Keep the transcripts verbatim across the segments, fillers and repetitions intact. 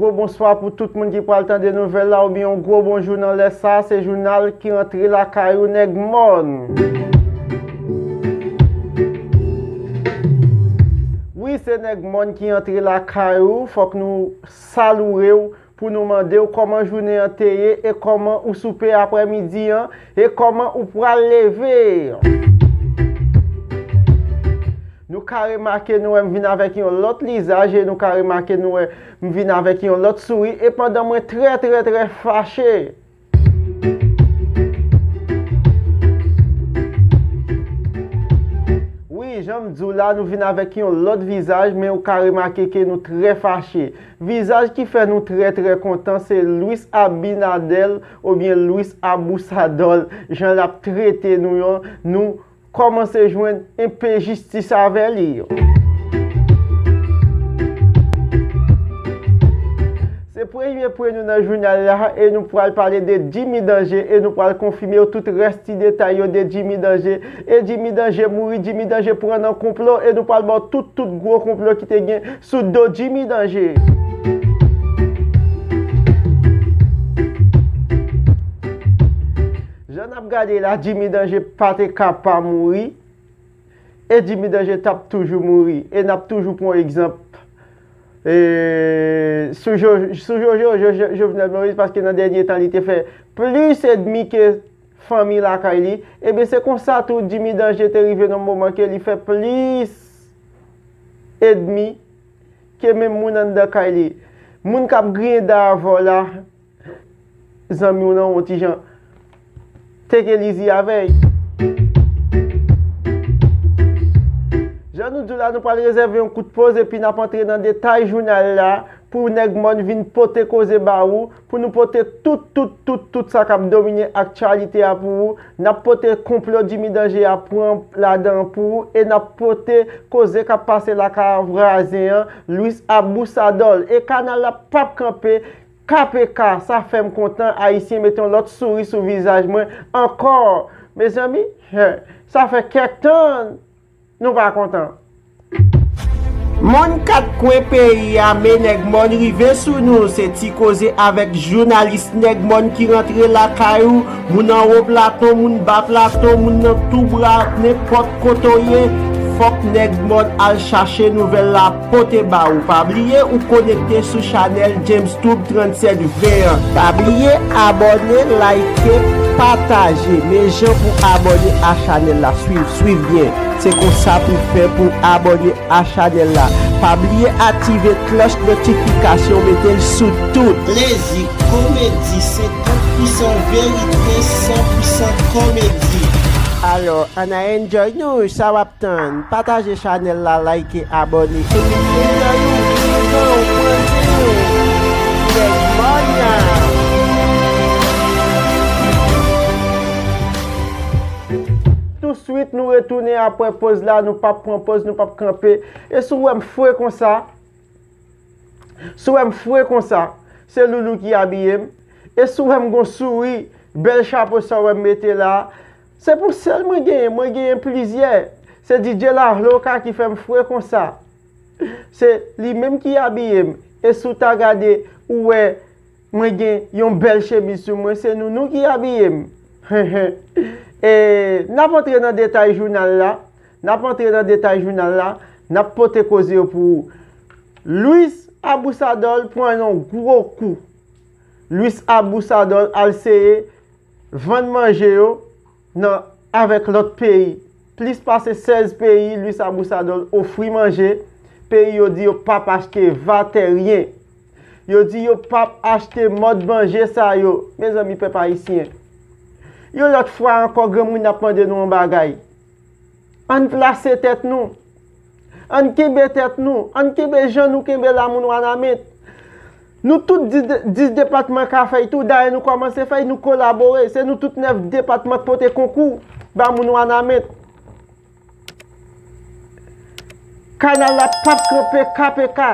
Gwo bonswa pou tout moun ki pral tande nouvèl la, oubyen yon gwo bonjou nan lè sa. Se jounal ki rantre lakay ou, Nèg Mòn. Wi, se Nèg Mòn ki rantre lakay ou. Fòk nou salouwe w pou nou mande w kòman jounen an te ye e kòman ou soupe aprèmidi an e kòman ou pral leve. Nou ka remake nou wè m vin avèk yon lòt lizaj e nou ka remake nou wè m vin avèk yon lòt souri e pandan mwen trè, trè, trè fache. Wi, jan m di w la, nou vin avèk yon lòt vizaj, men ou ka remake ke nou trè fache. Vizaj ki fè nou trè, trè kontan, se Luis Abinader oubyen Luis Abusador, jan l ap trete nou an, nou kòmanse jwenn enpe jistis avè li. Se premye pwen nou nan jounal la e nou pral pale de Jimmy Danger e nou pral konfime w tout rès ti detay yo de Jimmy Danger. E Jimmy Danger mouri, Jimmy Danger pran nan konplo e nou pral ba w tout, tout gwo konplo ki te gen sou do Jimmy Danger. Jan n ap gade la, Jimmy Danger pa te ka pa mouri. E Jimmy Danger t ap toujou mouri. E n ap toujou pran egzanp, e, sou Jo-, sou Jojo, Jo-, Jo-, Jovenel Moïse, paske nan dènye tan, li te fè plis edmi ke fanmi lakay li. Ebyen, se konsa tou, Jimmy Danger te rive nan moman ke li fè plis edmi ke menm moun anndan kay li. Moun k ap griyen da avè w la, zanmi w nan yon ti jan teke lizi avè l. Jan nou di w la, nou pral rezève yon kout poz epi n ap antre nan detay jounal la pou Nèg Mòn vin pote koze ba ou, pou nou pote tout, tout, tout, tout sa k ap domine aktyalite a pou ou. N ap pote konplo Jimmy Danger a pran ladan an pou ou e n ap pote koze k ap pase lakay vwazen an, Luis Abusador. E kanal la p ap kanpe, K P K, sa fè m kontan, Ayisyen mete yon lòt souri sou vizaj mwen ankò. Mezanmi, hen, sa fè kèk tan nou pa kontan. Mòn kat kwen peyi a, men Nèg Mòn rive sou nou. Se ti koze avèk jounalis Nèg Mòn ki rantre lakay ou. Moun anwo platon, moun ba platon, moun nan tou bra, nenpòt kote w ye, fòk Nèg Mòn al chache nouvèl la pote ba ou. Pa bliye ou konekte sou chanèl James Tube trannsèt ven an. Pa bliye abòne, like, pataje. Men jan pou abòne a chanèl la, swiv, swiv byen. Se konsa pou fè pou abòne a chanèl la. Pa bliye aktive klòch notifikasyon, mete l sou tout. Plezi Komedi, senkant pousan verite, san pousan komedi. Alò, ann a enjoy nou, sa w ap tann? Pataje chanèl la, like, abòne. Epi nou nan nou, nou nan nou, pran zen nou. Nèg Mòn nan. Touswit, nou retounen apre poz la, nou p ap pran poz, nou p ap kanpe. E si w wè m fre konsa, si w wè m fre konsa, se Loulou ki abiye m. E si w wè m gon souri, bèl chapo sa w wè m mete la, se pou sèl mwen genyen, mwen genyen plizyè. Se D J La Loca ki fè m fre konsa. Se li menm ki abiye m. E si w ta gade, ou wè, mwen gen yon bèl chemiz sou mwen, se Nounou ki abiye m. E n ap antre nan detay jounal la. N ap antre nan detay jounal la. N ap pote koze yo pou ou. Luis Abusador pran yon gwo kou. Luis Abusador al seye vann manje yo nan, avèk lòt peyi. Plis pase sèz peyi, Luis Abusador ofri manje. Peyi yo di yo p ap achte vateryen. Yo di yo p ap achte mòd manje sa yo. Mezanmi, pèp ayisyen, yon lòt fwa ankò, granmoun ap mande nou yon bagay. Ann plase tèt nou. Ann kenbe tèt nou. Ann kenbe jan nou kenbe la, moun Wanament. Nou tout dis, dis depatman ka fè y tou. Dayè, nou kòmanse fè y, nou kolabore. Se nou tout nèf depatman k pote konkou ba moun Wanament. Kanal la p ap kanpe, K P K.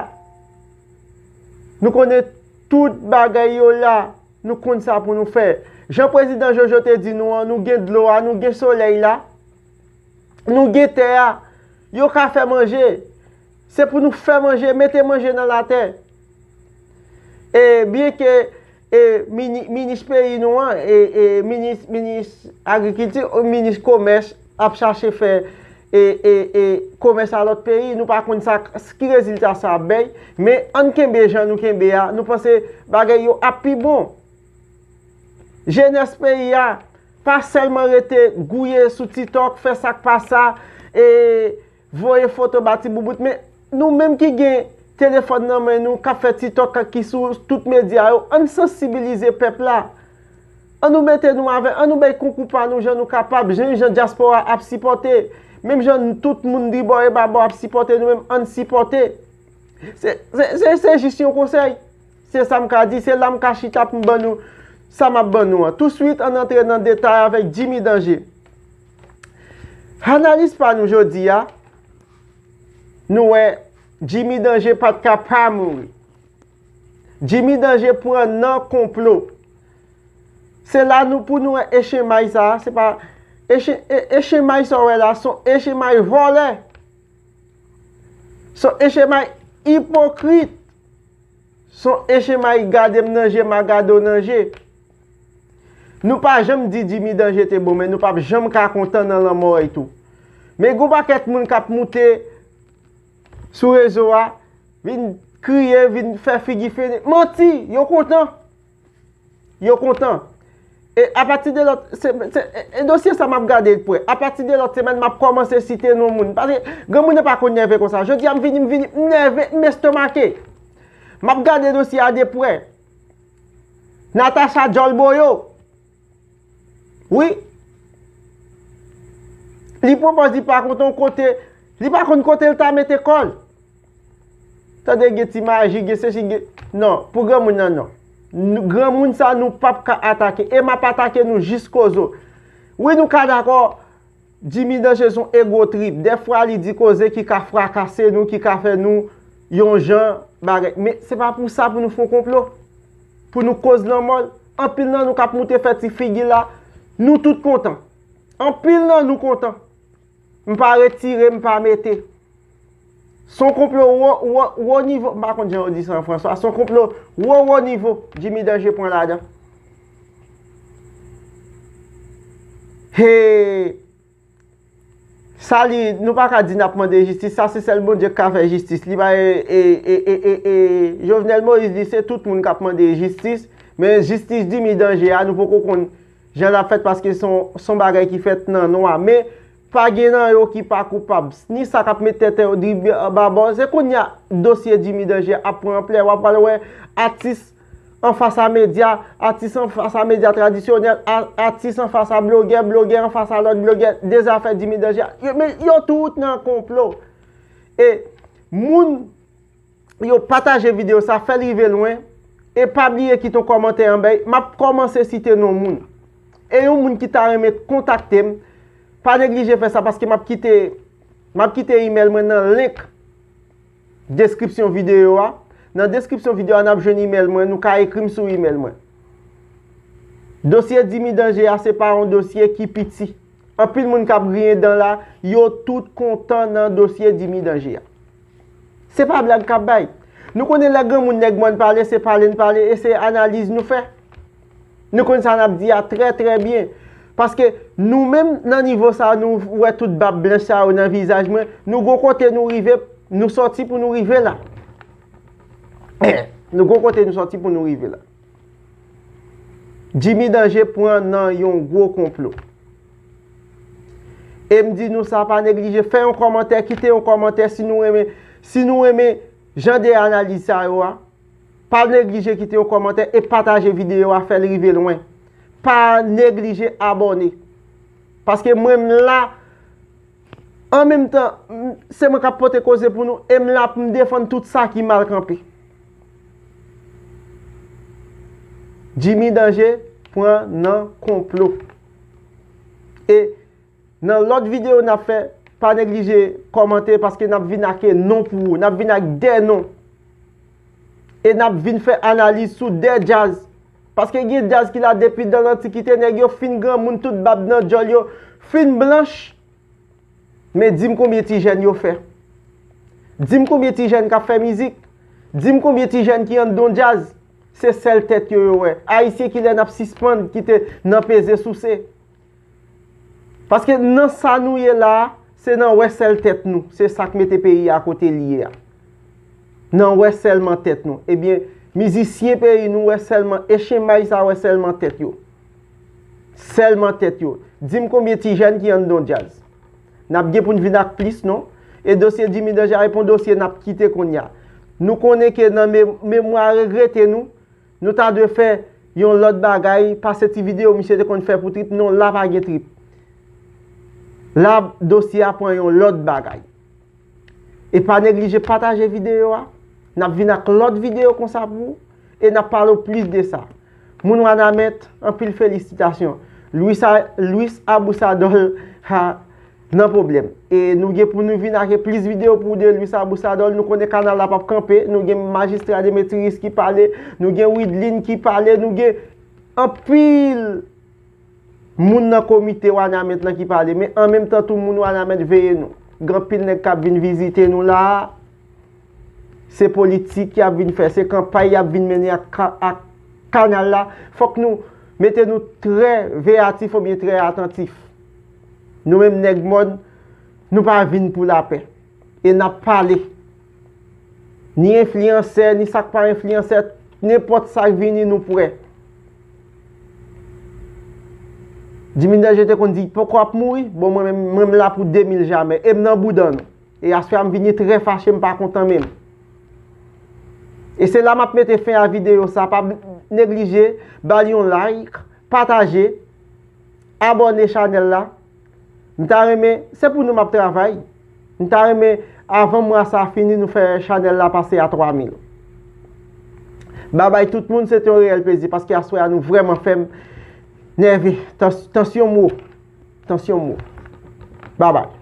Nou konnen tout bagay yo la. Nou konn sa pou nou fè. Jan prezidan Jojo te di nou an, nou gen dlo a, nou gen solèy la, nou gen tè a. Yo ka fè manje. Se pou nou fè manje, mete manje nan latè. E byen ke e, mini, minis peyi nou an, e, e, minis, minis agrikilti, minis komès ap chache fè e, e, e, komès a lòt peyi, nou pa konn sa, ki rezilta sa ap bay, men ann kenbe jan nou kenbe a, nou panse bagay yo ap pi bon. Jenès peyi a, pa sèlman rete gouye sou TikTok, fè sa k pa sa, e voye foto ba ti boubout, men nou menm ki gen telefòn nan men nou, k ap fè TikTok ki sou tout medya yo, ann sansibilize pèp la. Ann nou mete nou avè, ann nou bay konkou pa nou jan nou kapab, jan, jan dyaspora ap sipòte, menm jan tout moun tribò e babò ap sipòte nou menm, ann sipòte. Se, se, se, se jis yon konsèy. Se sa m ka di, se la m ka chita pou m ban nou sa m ap ban nou an. Touswit, ann antre nan detay avèk Jimmy Danger. Analiz pa nou jodi a, nou wè Jimmy Danger pa t ka pa mouri. Jimmy Danger pran nan konplo. Se la nou pou nou wè echenmay sa a, se pa echen, e, echenmay sa w wè la, se yon echenmay vòlè. Se yon echenmay ipokrit. Se yon echenmay gade m nan je, m a gade w nan je. Nou pa janm di Jimmy Danger te bon, men nou p ap janm ka kontan nan lanmò y tou. Men gon pakèt moun k ap moute sou rezo a, vin kriye, vin fè figi fini. Manti, yo kontan. Yo kontan. E apati de lòt, se, se, e, e dosye sa m ap gade l prè. Apati de lòt semèn, m ap kòmanse site non moun. Paske granmoun nan pa konn nève konsa. Jodi a, m vini, m vini, m nève, m estomake. M ap gade dosye a de prè. Natacha Djòl Boyo. Wi. Li pran pòz li pa konn kote, li pa konn kote l ta mete kò l. Tande gen ti maji, gen sesi, gen. Non, pou granmoun nan, non. Nou, granmoun sa, nou p ap ka atake. E m ap atake nou jiskozo. Wi, nou ka dakò, Jimmy Danger se yon ego trip. Dèfwa, li di koze ki ka frakase nou, ki ka fè nou yon jan bagay. Men se pa pou sa pou nou fè yon konplo. Pou nou koz lanmò l. Anpil nan nou k ap moute fè ti figi la, nou tout kontan. Anpil nan nou kontan. M pa retire, m pa mete. Se yon konplo wo, wo, wo nivo, m pa konn jan yo di sa an franswa, se yon konplo wo, wo nivo Jimmy Danger pran ladan. He! Sa li, nou pa ka di n ap mande jistis, sa se sèl Bondye k ka fè jistis. Li pa e, e, e, e, e, e, Jovenel Moïse, li se tout moun k ap mande jistis, men jistis Jimmy Danger a, nou poko konn jan l ap fèt paske se yon, se yon bagay ki fèt nan nwa. Men pa gen nan yo ki pa koupab. Ni sa k ap met tenten yo di babò. Se kounye a dosye Jimmy Danger ap pran anplè. W ap pral wè atis anfas a medya, atis anfas a medya tradisyonèl, a, atis anfas a blogè, blogè anfas a lòt blogè, de zafè Jimmy Danger. Yo, men yo tout nan konplo. E moun yo pataje videyo sa, fè l rive lwen, e pa bliye kite yon kòmantè anba, m ap kòmanse site non moun. E yon moun ki ta renmen kontakte m, pa neglije fè sa paske m ap kite, m ap kite email mwen nan link deskripsyon videyo a. Nan deskripsyon videyo a, n ap jwenn email mwen, nou ka ekri m sou email mwen. Dosye Jimmy Danger a, se pa yon dosye ki piti. Anpil moun k ap griyen dan la, yo tout kontan nan dosye Jimmy Danger a. Se pa blag k ap bay. Nou konnen lè granmoun nèg mòn pale, se pale n pale e se analiz nou fè. Nou konn sa n ap di a trè, trè byen. Paske nou menm nan nivo sa a, nou wè tout bab blanch sa yo nan vizaj mwen, nou gon kote nou rive, nou sòti pou nou rive la. Nou gon kote nou sòti pou nou rive la. Jimmy Danger pran nan yon gwo konplo. E m di nou sa, pa neglije fè yon kòmantè, kite yon kòmantè si nou renmen, si nou renmen jan de analiz sa yo a. Pa neglije kite yon kòmantè e pataje videyo a, fè l rive lwen. Pa neglije abòne. Paske mwen m la, an menm tan, m, se mwen k ap pote koze pou nou e m la pou m defann tout sa ki mal kanpe. Jimmy Danger pran nan konplo. E nan lòt videyo n ap fè, pa neglije kòmante paske n ap vin ak non pou ou, n ap vin ak de non. E n ap vin fè analiz sou de djaz. Paske gen djaz ki la depi dan lantikite, nèg yo fin granmoun, tout bab nan djòl yo fin blanch. Men di m konbyen ti jèn yo fè. Di m konbyen ti jèn k ap fè mizik. Di m konbyen ti jèn ki anndan djaz. Se sèl tèt yo yo wè. Ayisyen, kilè n ap sispann kite nan peze souse? Paske nan sa nou ye la a, se nan wè sèl tèt nou. Se sa k mete peyi a kote li ye a. Nan wè sèlman tèt nou. Ebyen, mizisyen peyi nou wè sèlman, e chen may sa wè sèlman tèt yo. Sèlman tèt yo. Di m konbyen ti jèn ki anndan djaz. N ap gen pou n vin ak plis, non? E dosye Jimmy Danje a, e pon dosye n ap kite kounye a. Nou konnen ke nan me-, memwa regrete nou, nou ta dwe fè yon lòt bagay, pase ti videyo misye te konn fè pou trip. Non, la pa gen trip. La, dosye a pran yon lòt bagay. E pa neglije pataje videyo a. N ap vin ak lòt videyo konsa pou ou. E n ap pale w plis de sa. Moun Wanament, anpil felisitasyon. Louis A-, Louis Abousadol, ha, nan pwoblèm. E nou gen pou nou vin ak plis videyo pou de Louis Abousadol. Nou konnen kanal la p ap kanpe. Nou gen majistra Demetrius ki pale. Nou gen Widlin ki pale. Nou gen anpil moun nan komite Wanament lan ki pale. Men an menm tan tou, moun Wanament, veye nou. Gen anpil nèg k ap vin vizite nou la a. Se politik y ap vin fè, se kanpay y ap vin mennen ak ka-, ak kanal la. Fòk nou mete nou trè veyatif oubyen trè atantif. Nou menm nèg mòn, nou pa vin pou lapè. E n ap pale. Ni enfliyansè, ni sa k pa enfliyansè, nenpòt sa k vini, nou prè. Jimmy Danje te konn di, "Poko ap mouri." Bon, mwen menm, mwen menm la pou de mil jamè. E m nan bouda nou. E aswè a m vini trè fache, m pa kontan menm. E se la m ap mete fen a videyo sa. Pa neglije ba l yon like, pataje, abòne chanèl la. M ta renmen, se pou nou m ap travay. M ta renmen, avan mwa sa fini, nou fè chanèl la pase a twa mil. Babay tout moun, se te yon reyèl plezi, paske aswè a nou vrèman fè m nève. Tans-, tansyon m wo. Tansyon m wo. Babay.